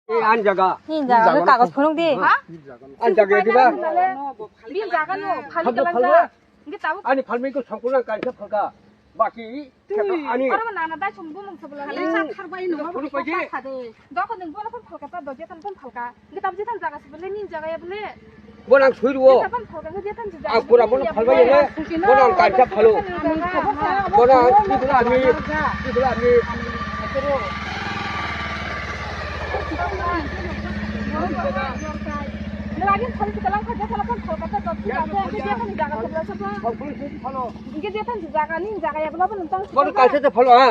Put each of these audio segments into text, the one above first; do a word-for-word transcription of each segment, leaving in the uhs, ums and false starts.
Eh, ani jaga. Ni jaga, kagos phunuk di. Ha? Ani jaga diba? Bin jaga no, phali kalang sa. Ngi tabuk. Ani phalmai ko songkuna kaisa phalka. Baki, ani. Oro nana dai song bumung sabla. Phali sa tharbai no, phali phunuk paji. Doko nung bono phun phalka ta, do jetan phun phalka. Ngi tabuk jetan jaga sabla, ni jaga ya bole. Bo nang sui ruo. Ang pura bono phalbai yele. Bono ang kaisa phalo. Bono ang tibula ami, tibula ami. Bono kaisa phalo ha.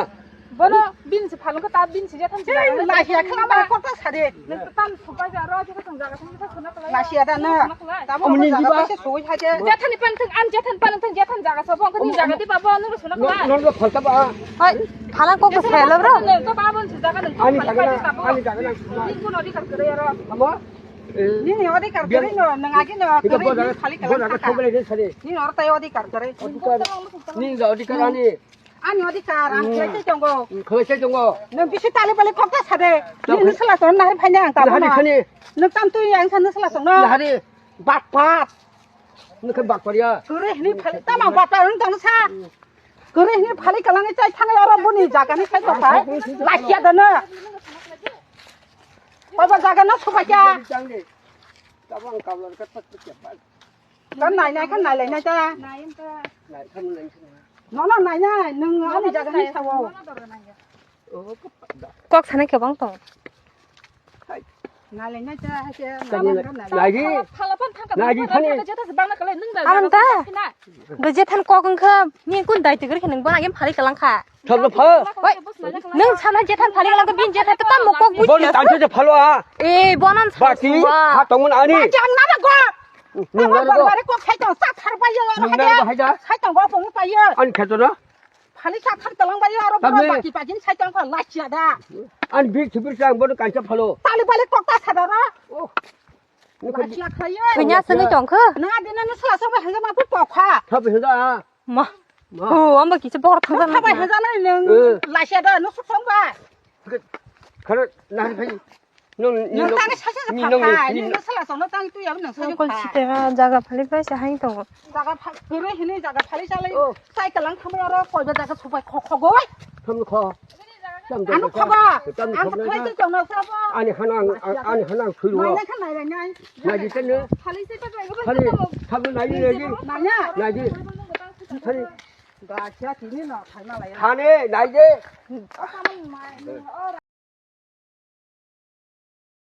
Bono bin se phalung ka ta bin se jetham se. Lasia khala ba kok ta sade. Nang ta tan subai ja ro je ka tong jaga tong ta suna kala. Lasia da na. Tamo ni jiba se soi ha je. Jetham ni pan thang an jetham pan thang jetham jaga so bong ka ni jaga di ba bo nang suna kala. Non ba phalta ba. Hai, phalang kok ta selo bro. Nang to ba bon se jaga nang to. Ani jaga na, ani jaga na. Ni ko nodi kar kare ro. Amo? Ni ni odi kar kare no, nang agi no. Kita bo jaga, bo jaga sokle de sade. Ni nor ta odi kar kare. Ni da odi kar ani. Ani odikar, ang khlai se tongo. Khlai se tongo. Nwng bisi tali bali kok ta sade. Nwng sela tong nahar phaina ang tamo. Nahari khani. Nwng tam twi ang san sela tong no. Nahari. Bat pat. Nwng khe bat paria. Kore hini phali tamo bat pat nwng tong sa. Kore hini phali kalang chai thang oro boni jaga ni sai kok ta. Lakia da no. Obo jaga no subai kya. Tamo ang kabla ka tak tak. Kan nai nai kan nai lai nai ta. Nai kan nai kan. Nono nai nai, nwng ani jaga ni sawo. Kok sanai kebang tong. Nai lai nai ta, hai ke. Nai di. Nai di khani. Ang ta. Bo jethan kok wngkha, ni kun dai tigir khe nwng bo agem phari kalang kha. Thok no pha. Oi, nwng sana jethan phari kalang kha, bin jethan ta tamo kok buji. Bo ni tancho je phalo a. E, bonan sa. Bati, ha tongmon ani. Jang na go. Nwng na go. Bare kok khai tong sa thar bai yo. Nwng na go hai ja. Khai tong go phung pai yo. An khato na. Phali sa thar talang bai aro baki pagin sai tong kha lachia da. An bir thibir sa ang bono kancha phalo. Tali bale kok ta sa da ra. Oh. Lachia khlai yo. Thwinya sengwi tong kha. Na de na no sala song bai hanga ma pu pok kha. Thap hanga. Ma. Ma. Oh, amba kicha bor thang. Thap bai hanga na nung. Lachia da no song bai. Khana na phai. Nwng tang saisa sa pha, nwng sala songno tang tu yabo nwng saisa pha. Kol site ha jaga phali pai sa hai tongo. Jaga pha, gurui hini jaga phali salai. Sai kalang thamai oro koi ba jaga supai khok khogoi. Thamno kho. Ano khoba. Ang khlai tei tongno sabo. Ani hanang, ani hanang suru. Nai khan nai nai. Nai di tene. Phali se ta bai. Phali. Thamno nai di nai di. Nai di. Phali. Ga cha tini no thai ma lai. Thane nai di.